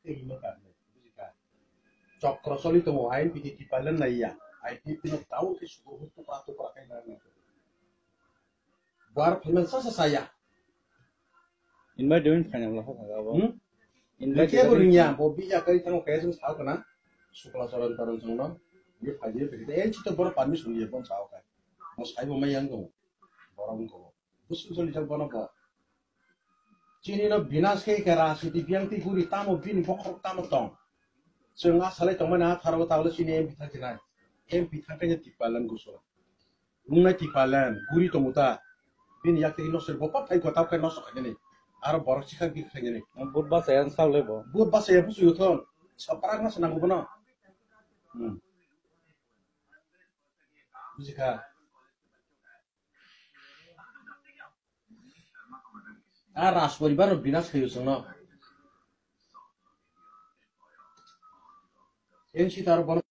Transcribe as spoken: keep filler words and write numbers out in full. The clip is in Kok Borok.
tei himo ka, bujikha. Chokro choli tongo, I N P T Tipalan naiya, I P F T no tao khe sugo huk tukra tukra khe nang nang. Buar phaimani sa sa saya. Invite doing final lo haka abo. Hmm? Invite Kebo doing ringya, final. Bo bija kai thango kaya jeng sao kana. Sukla Charan Taran jeng no. Ye phai ye phai. Eh, chito boro permission ye bon sao kai. Mo sai bo mai yang go. Borok wngkha bo. Busu joli jak bono bo. Chini no binas khe khe rajniti biyang twi guri tamo bini bokhorok tamo tong. Chwng a salai tongmani a tharo talo chini M P thang khe nai. M P thang khe Tipalan gusu. Wngnai Tipalan guri tongo ta. Bini yak twi no sir bo pat thai ko tap khe no sok khainani. Aro borok chikha bi khainani. Bud basa yang sak le bo. Bud basa ya busu yuthon. Saprak na sanang bono. Hmm. Bujikha. A Rajporibar no binas khayo chwngno. N C tar bono